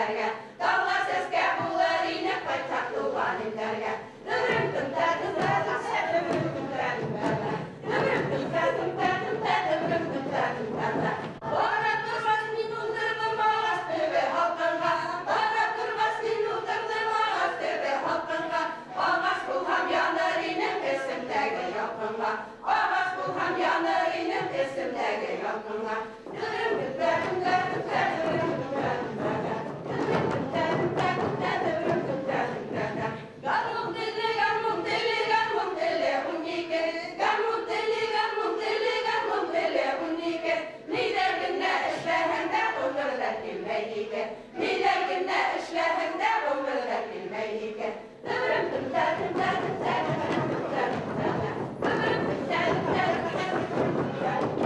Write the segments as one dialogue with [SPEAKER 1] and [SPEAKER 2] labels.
[SPEAKER 1] илләргә. Таула сәскә булыр инек, кайтһаҡ тыуған илләргә. Дөбрөм түмтә түмтә түмтә дөбрөм түмтә түмтә тә. Дөбрөм түмтә түмтә түмтә дөбрөм түмтә түмтә тә. Бара торғас мин ултырҙым ағас төбө һалҡынға. Бара торғас мин ултырҙым ағас төбө һалҡынға. Ағас булһам яныр инем эсемдәге ялҡынға. Ағас булһам яныр инем эсемдәге ялҡынға. Дөбрөм түмтә түмтә түмтә дөбрөм түмтә түмтә тә. Дөбрөм түмтә түмтә түмтә дөбрөм түмтә түмтә тә. Гармун теле, гармун теле, гармун теле 12. Гармун теле, гармун теле, гармун теле 12. Ниҙәр генә эшләһәң дә ғүмерҙә килмәй ике. Ниҙәр генә эшләһәң дә ғүмерҙә килмәй ике. Дөбрөм түмтә түмтә түмтә дөбрөм түмтә түмтә тә. Дөбрөм түмтә түмтә түмтә дөбрөм түмтә түмтә тә.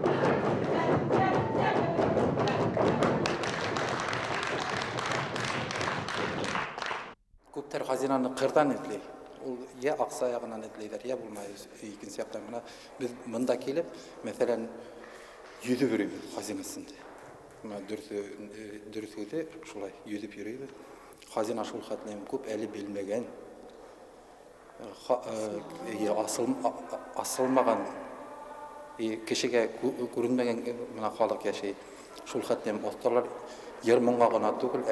[SPEAKER 1] Дөбрөм түмтә түмтә түмтә дөбрөм түмтә түмтә тә.
[SPEAKER 2] Күптәр хазинаны ҡырҙан эҙләй. Ул йә аҡса яғынан эҙләйҙәр, йә булмай икенсе яҡтан. Бына беҙ бында килеп, мәҫәлән, йөҙөп йөрөйбөҙ хазина эсендә. Бына дөрөҫ һүҙе шулай, йөҙөп йөрөйбөҙ. Хазина шул хәтлем күп әле белмәгән, асылмаған, кешегә күренмәгән бына халыҡ йәшәй. Шул хәтлем оҫталар йыр моңға ғына түгел, ә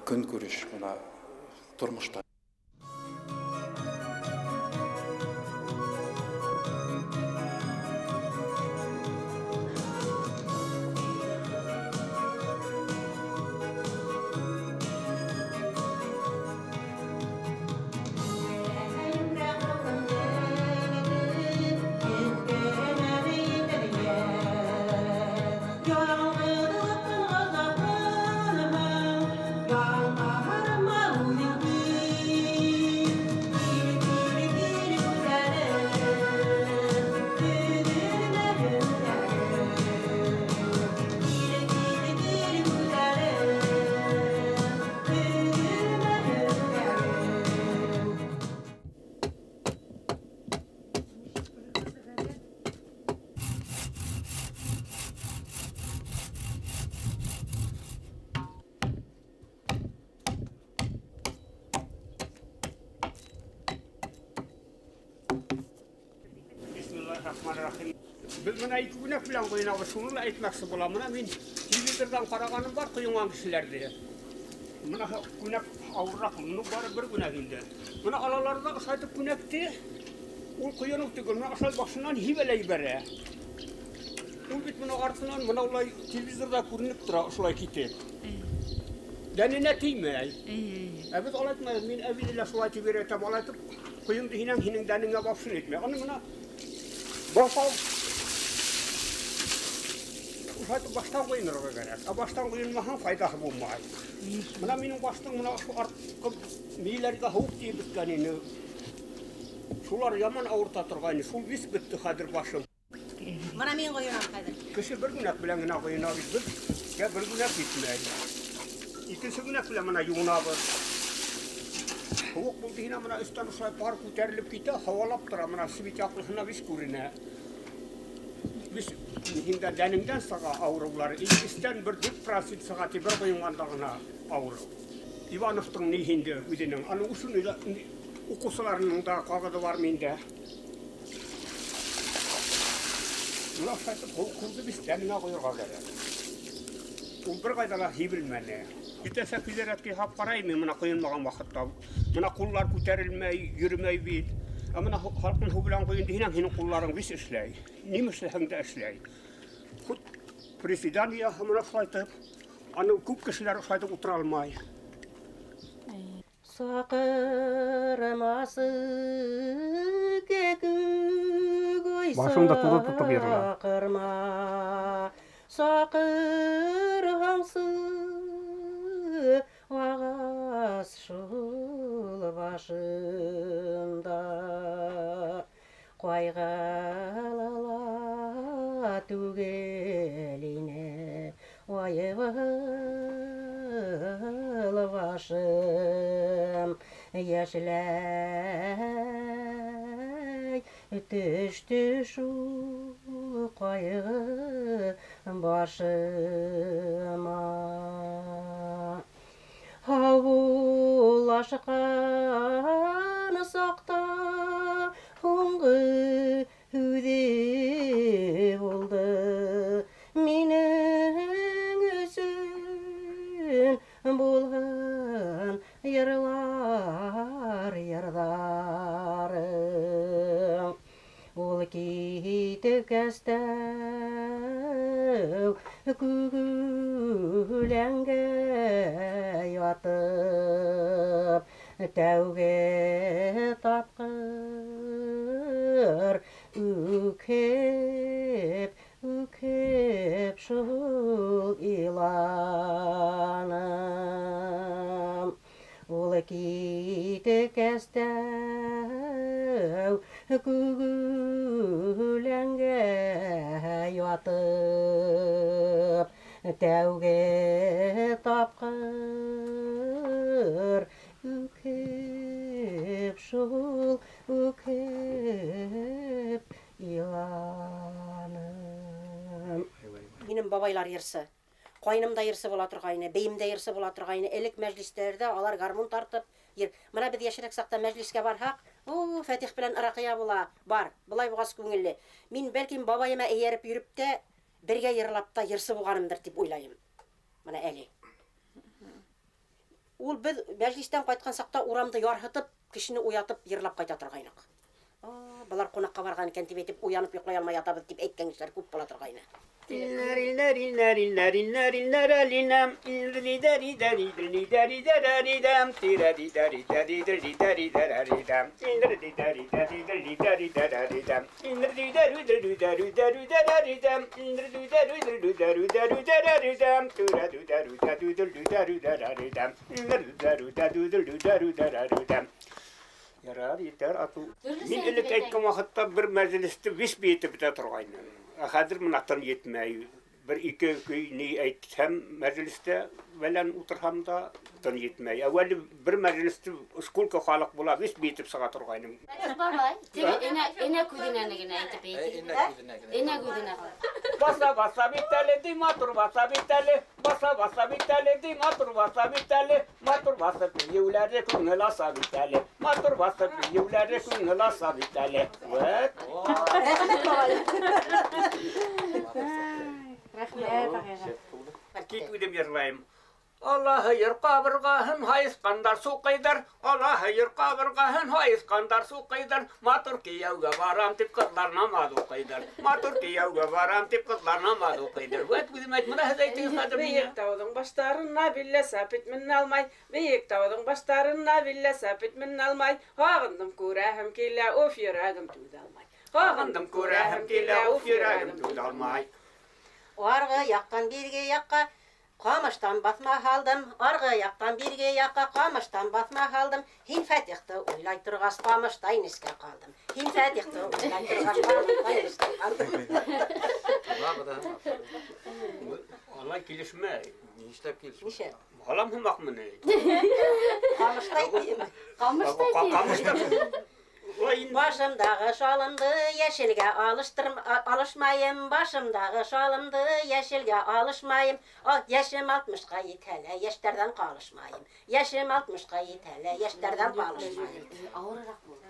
[SPEAKER 2] көнкүреш бына тормошта.
[SPEAKER 3] Беҙ бына ике күнәк белән ҡойонабыҙ, шуны ла әйтмәксе булам. Бына мин телевизорҙан ҡарағаным бар ҡойонған кешеләрҙе. Бына күнәк ауырыраҡ, ну бары бер күнәк инде. Бына алаларҙа ошайтып күнәкте, ул ҡойоноу түгел, бына ошай башынан һибә лә ебәрә. Ул бит бына артынан бына улай телевизорҙа күренеп тора, ошолай китеп. Дәненә теймәй. Ә беҙ алай итмәйбеҙ, мин әбейҙе лә шулай тип өйрәтәм, алай итеп ҡойонды һинәң, һинең дәнеңә башын итмәй. Аны бына баҫау Ошайтып баштан ҡойонорға кәрәк. Ә баштан ҡойонмаһаң файҙаһы булмай. Бына минең баштың бына ошо артҡы мейеләргә һыуыҡ тейеп бөткән ине. Шулар яман ауырта торғайны. Шул вис бөттө хәҙер башым.
[SPEAKER 4] Бына мин ҡойонам хәҙер.
[SPEAKER 3] Кеше бер күнәк белән генә ҡойона бит. Беҙгә бер күнәк етмәй. Икенсе күнәк белән бына юынабыҙ. Һыуыҡ булды һинә бына өҫтән ошолай пар күтәрелеп китә, һауалап тора. Бына свет яҡтыһына вис күренә. Biz һиндә дәнеңдән сыға ауырыулар, эстән бер 4% сыға тип бер ҡойонғанда ғына ауырыу. Ивановтың ни һинде үҙенең, аның өсөн уҡыусыларының да ҡағыҙы бар миндә. Бына шайтып һыуҙы беҙ дәнеңә ҡойорға кәрәк. Ул бер ҡайҙа ла һибелмәне. Иртәнсәк күҙәрәткә яһап ҡарайым мин бына ҡойонмаған ваҡытта. Бына ҡуллар күтәрелмәй, йөрөмәй бит. Ә бына һалҡын һыу белән ҡойонды һинәң, һинең ҡулларың бис эшләй. Нимә эшләһәң дә эшләй. Хут приседание бына шулайтып, аны күп кешеләр шулайтып ултыра алмай.
[SPEAKER 4] Саҡырмасы кәкүк ой
[SPEAKER 3] Башыңды туры тотоп йырла.
[SPEAKER 4] Саҡырма, саҡырғансы ағас шул башында. Ҡайғыла ла түгел ине, вайыбыл башым. Йәшләй төштө шул ҡайғы башыма. Хушлашҡан саҡта һуңғы һүҙе булды. Минең өсөн булһын йырлар йырҙарың. Ул киткәс тәү күгүләнгә ятып, тәүге тапҡыр үкһеп, үкһеп шул иланым. Ул киткәс тәү күгүләнгә ятып, тәүге тапҡыр үкһеп шул үкһеп иланым. Минең бабайлар йырсы. Ҡайным да йырсы була торғайны, бейем дә йырсы була торғайны. Элек мәжлистәрҙә алар гармун тартып йыр. Мына беҙ йәшерәк саҡта мәжлискә барһаҡ, о, Фәтих белән Раҡия була, бар, былай буғас күңелле. Мин бәлкем бабайыма эйәреп йөрөп тә, бергә йырлап та йырсы булғанымдыр тип уйлайым. Мына әле. Ул беҙ мәжлистән ҡайтҡан саҡта урамды ярһытып, кешене уятып йырлап ҡайта торғайныҡ. Былар ҡунаҡҡа барған икән тип әйтеп, уянып йоҡлай алмай ятабыҙ тип әйткән кешеләр күп була торғайны.
[SPEAKER 3] Ярар, етер, ату. Мин элек әйткән ваҡытта бер мәжлесте биш бейетеп бөтә торғайным. Ә хәҙер мынатан етмәй. Бер ике көй ни әйтһәм мәжлестә, белән ултырһам да тын етмәй. Әүәле бер мәжлесте сколько халыҡ була, биш бейетеп сыға торғайным.
[SPEAKER 1] Бабай, теге энә күҙенәне генә әйтеп әйтер. Энә күҙенә.
[SPEAKER 3] Баса баса бит әле, ди матур баса бит әле. Баса баса бит әле, ди матур баса бит әле. Матур басып бейеүләре күңел аса бит әле. Матур басып бейеүләре күңел аса бит әле. Вәт.
[SPEAKER 4] Рәхмәт, бабай.
[SPEAKER 1] Рәхмәт, ағайға.
[SPEAKER 3] Кит үҙем йырлайым. Аллаһы йыр ҡабырғаһын һайыҫҡандар суҡыйҙар, Аллаһы йыр ҡабырғаһын һайыҫҡандар суҡыйҙар, матур кейәүгә барам тип ҡыҙҙар намаҙ уҡыйҙар, матур кейәүгә барам тип ҡыҙҙар намаҙ уҡыйҙар. Вәт үҙем әйт, мына һеҙ әйтегеҙ хәҙер миңә.
[SPEAKER 5] Бейек тауҙың баштарына биллә сапит менә алмай, бейек тауҙың баштарына биллә сапит менә алмай, һағындым күрәһем килә, уф йөрәгем түҙә алмай.
[SPEAKER 3] Һағындым күрәһем килә, уф йөрәгем түҙә алмай.
[SPEAKER 4] Арғы яҡтан бирге яҡҡа ҡамыштан баҫма һалдым, арғы яҡтан бирге яҡҡа ҡамыштан баҫма һалдым. Һин Фәтихте уйлай торғас ҡамыштай нескә ҡалдым. Һин Фәтихте уйлай торғас ҡамыштай нескә ҡалдым.
[SPEAKER 3] Алай килешмәй.
[SPEAKER 2] Нишләп килешмәй?
[SPEAKER 4] Нисә?
[SPEAKER 3] Алам һымаҡмы ни?
[SPEAKER 4] Ҡамыштай тием.
[SPEAKER 1] Ҡамыштай тием.
[SPEAKER 3] Ҡамыштай.
[SPEAKER 4] Башымдағы шалымды йәшелгә алышмайым, башымдағы шалымды йәшелгә алышмайым. Йәшем алтмышҡа етһә лә, йәштәрҙән ҡалышмайым. Йәшем алтмышҡа етһә лә, йәштәрҙән ҡалышмайым.
[SPEAKER 1] Ауырыраҡ булды.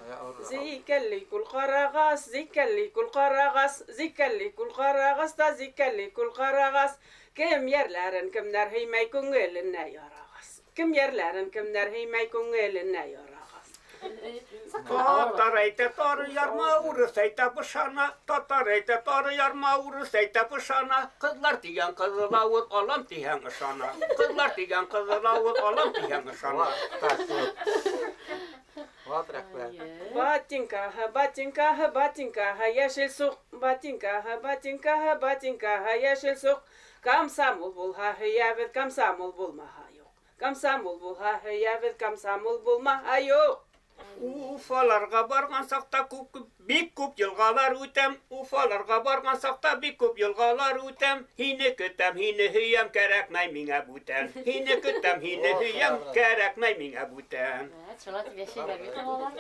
[SPEAKER 5] Зикәлли күл ҡарағас, зикәлли күл ҡарағас, зикәлли күл ҡарағас та зикәлли күл ҡарағас. Кем йәрләрен кемдәр һөймәй күңеленә ярағас. Кем йәрләрен кемдәр һөймәй күңеленә ярағас.
[SPEAKER 3] Татар әйтә тары ярма, урыҫ әйтә бышана. Татар әйтә тары ярма, урыҫ әйтә бышана. Ҡыҙлар тигән ҡыҙыл ауыҙ, алам тиһәң ышана. Ҡыҙлар тигән ҡыҙыл ауыҙ, алам тиһәң ышана.
[SPEAKER 5] Батинкаһы, батинкаһы, батинкаһы, йәшел суҡ. Батинкаһы, батинкаһы, батинкаһы, йәшел суҡ. Комсомол булһа һөйәбеҙ, комсомол булмаһа юҡ. Комсомол булһа һөйәбеҙ, комсомол булмаһа юҡ.
[SPEAKER 3] Уфаларға барған саҡта күп, бик күп йылғалар үтәм. Уфаларға барған саҡта бик күп йылғалар үтәм. Һине көтәм, һине һөйәм, кәрәкмәй миңә бүтән. Һине көтәм, һине һөйәм, кәрәкмәй миңә бүтән.
[SPEAKER 1] Шулай тип йәшәйҙәр бит алар.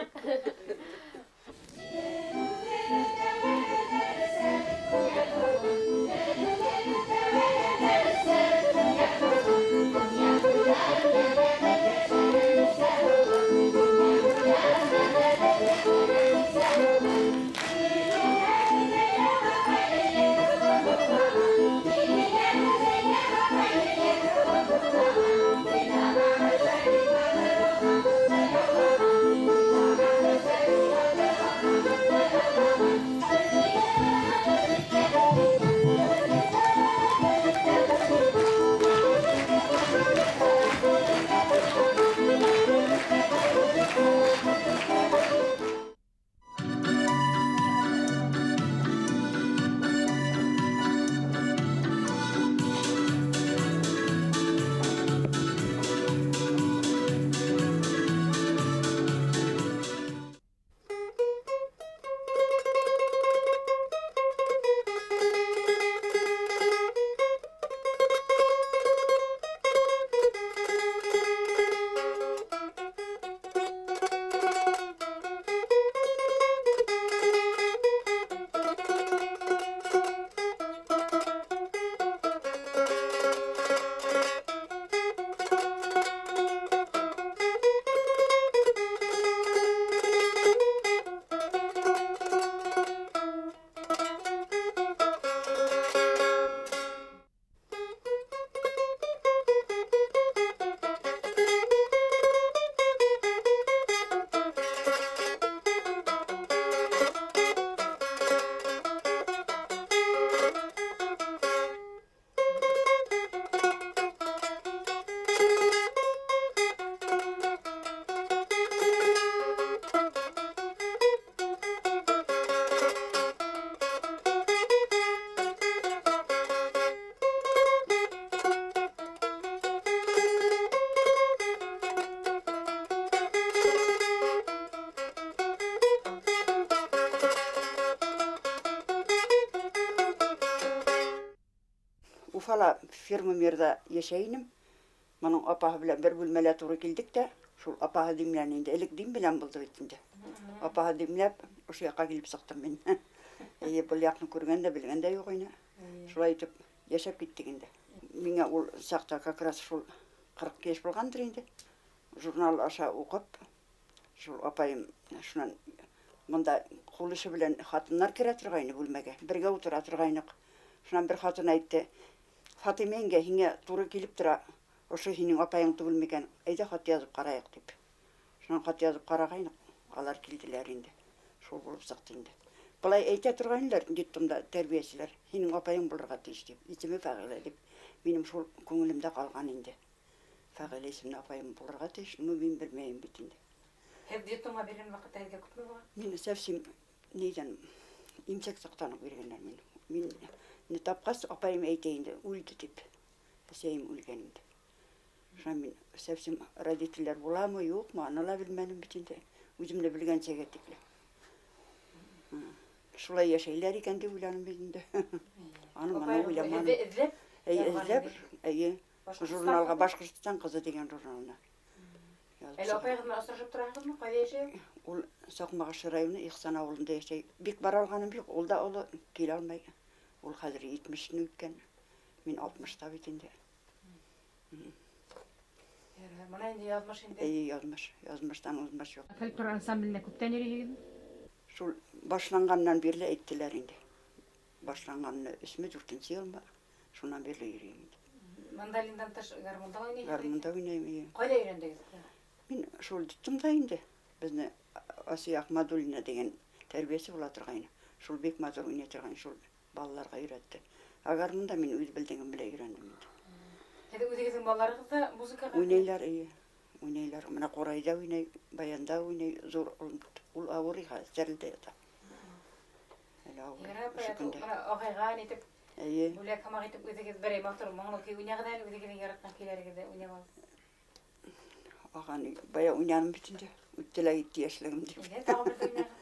[SPEAKER 6] Thank you. Ҡалала фирма Мирҙа йәшәй инем. Моның апаһы белән бер бүлмәлә тура килдек тә, шул апаһы димләне инде. Элек дим белән булды бит инде. Апаһы димләп, ошо яҡҡа килеп сыҡтым мин. Эйе, был яҡны күргән дә, белгән дә юҡ ине. Шулай итеп йәшәп киттек инде. Миңә ул саҡта как раз шул 40 йәш булғандыр инде. Журнал аша уҡып, шул апайым шунан мында ҡул эше белән хатыннар керә торғайны бүлмәгә, бергә ултыра торғайныҡ. Шунан бер хатын әйтте: "Фатима еңгә, һиңә тура килеп тора, ошо һинең апайың түгел микән? Әйҙә хат яҙып ҡарайыҡ", тип. Шунан хат яҙып ҡарағайныҡ, алар килделәр инде. Шул булып сыҡты инде. Былай әйтә торғайнылар детдомда тәрбиәселәр, һинең апайың булырға тейеш тип, исеме Фәғилә тип. Минең шул күңелемдә ҡалған инде. Фәғилә исемле апайым булырға тейеш, ну мин белмәйем бит инде.
[SPEAKER 7] Һеҙ детдомға биргән ваҡытта һеҙгә күпме булған?
[SPEAKER 6] Мин совсем нейҙән имсәк саҡтан уҡ биргәндәр мине. Мин не тапҡас, апайым әйтә инде, үлде тип. Әсәйем үлгән инде. Шунан мин совсем родителдәр буламы, юҡмы, аны ла белмәнем бит инде. Үҙем дә белгәнсәгә тикле. Шулай йәшәйләр икән тип уйланым бит инде. Аны моны уйламаным.
[SPEAKER 7] Һеҙҙе эҙләп?
[SPEAKER 6] Әйе, эҙләп, әйе. Журналға Башҡортостан ҡыҙы тигән журналына.
[SPEAKER 7] Әле апайығыҙ менән осрашып тораһығыҙмы? Ҡайҙа йәшәй?
[SPEAKER 6] Ул Саҡмағаш районы Ихсан ауылында йәшәй. Бик бара алғаным юҡ, ул да оло килә алмай. Ул хәҙер 70-не үткән. Мин 60-та бит инде.
[SPEAKER 7] Мына инде яҙмыш инде.
[SPEAKER 6] Әйе, яҙмыш. Яҙмыштан уҙмыш юҡ.
[SPEAKER 7] Фольклор ансамбленә күптән йөрөйһөгөҙме?
[SPEAKER 6] Шул башланғаннан бирле әйттеләр инде. Башланғанына өсмө, дүртенсе йылмы? Шунан бирле йөрөйөм инде.
[SPEAKER 7] Мандолиндан тыш гармунда ла уйнайһығыҙ?
[SPEAKER 6] Гармунда уйнайым, эйе.
[SPEAKER 7] Ҡайҙа өйрәндегеҙ?
[SPEAKER 6] Мин шул детдомда инде. Беҙҙе Асия Ахмадуллина тигән тәрбиәсе була торғайны. Шул бик матур уйнай торған, шул балаларға өйрәтте. Ә гармунда мин үҙ белдегем белән өйрәндем инде.
[SPEAKER 7] Һеҙ үҙегеҙҙең балаларығыҙ да музыкаға?
[SPEAKER 6] Уйнайлар, эйе. Уйнайлар. Мына ҡурайҙа уйнай, баянда уйнай, ҙур ул ауырый хәҙер, сәрелдә ята. Әле ауырый.
[SPEAKER 7] Ярай, апай,
[SPEAKER 6] Ошо көндә.
[SPEAKER 7] мына ағайға нитеп,
[SPEAKER 6] Эйе.
[SPEAKER 7] бүләк һымаҡ итеп үҙегеҙ берәй матур моңло көй уйнағыҙ әле, үҙегеҙҙең яратҡан көйләрегеҙҙе уйнап алығыҙ.
[SPEAKER 6] Ағаны бая уйнаным бит инде. Үтте лә китте йәшлегем тип.
[SPEAKER 7] Әйҙә, тағы берҙе уйнағыҙ.